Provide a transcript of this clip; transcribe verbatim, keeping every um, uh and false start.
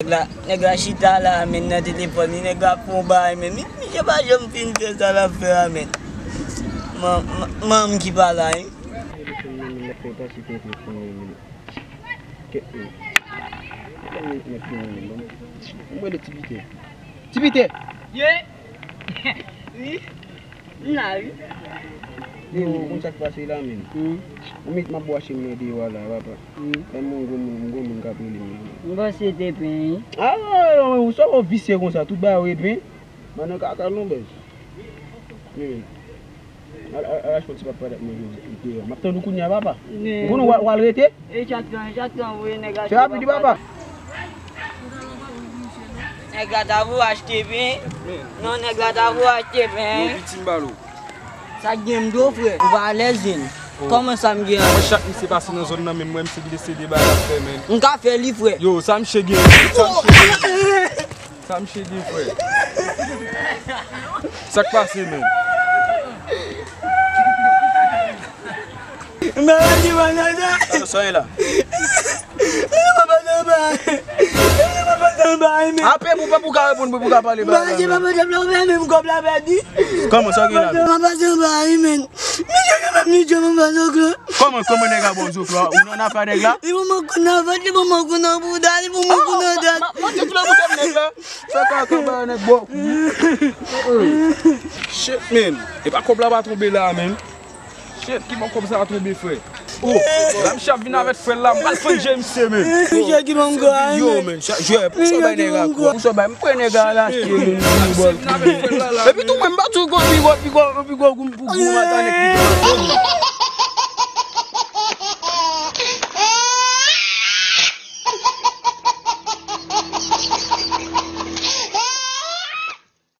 Nèg la, nèg la chita la, men nan telefòn li, nèg la ap fè yon bagay, men mi, misye pa janm fin fè sa l ap fè a, men. Man, man, manman ki pa la, wi. Mwen rele Ti Pite. Ti Pite! Ye! Wi! M la, wi. Yo, ou konn sa k pase la, menm? Hmm. Ou met m ap bwache m nan deyò a la, papa. Hmm. Lè m wè yon gwo moun, yon gwo moun k ap rele m la. M panse te pen, wi. Ah, non, non, non, sa w visye konsa, tout bagay w e pen. Mwen nan kaka non, bèz. Wi. Al, al, al achte yon ti papa dat manje deyò. M ap tann ou kounye a, papa. Ou konnen w al, w al rete? E chat lan, chat lan, voye nèg la. Fè rapid, papa. Nèg la ta vou achte pen. Non, nèg la ta vou achte pen. Yon piti m ba l ou. Sa k gen m do, frè? Ou pa alèz, vin. Oh. Kòman sa m gen an? Mwen, chak misye pase nan zòn nan, men mwen, misye ki desede bay la fè, men. M ka fè li, frè. Yo, sa misye gen? Sa misye gen? Sa misye gen, frè? Sa k pase, men? M pa di mwen nan sa. Sa, sa e la. Papa, sa bay. Papa, sa bay, men. Ape pou, pou ka reponn, pou, pou ka pale, papa, sa bay, men. Papa, sa bay, men, kòb la pèdi. Kòman, sa gen la? Papa, sa bay, men. Misye, misye, papa, sa bay. Kòman, kòman nèg la ba w zoklo a? Ou nan afè nèg la? Li ban mwen kou nan vant, li ban mwen kou nan bouda, li ban mwen kou nan tèt. Ma, ma, ma, tout le bouda nèg la. Fè kaka ba nèg bò. Shit, man. E pa kòb la pa tonbe la, man. Shit, ki bò kòb sa a tonbe, frè? Oh, la misye ap vin avèk frè l la, m pral fann je misye, man. Misye ki ban m kò a, yo, man. Jwè, pou sa bay nèg la kò. Pou sa bay, m pran nèg la, l achte, man. Epi tou, mwen, m pa tou gwo, pi gwo, pi gwo, pi gwo, pou gwo matanèk, pi gwo.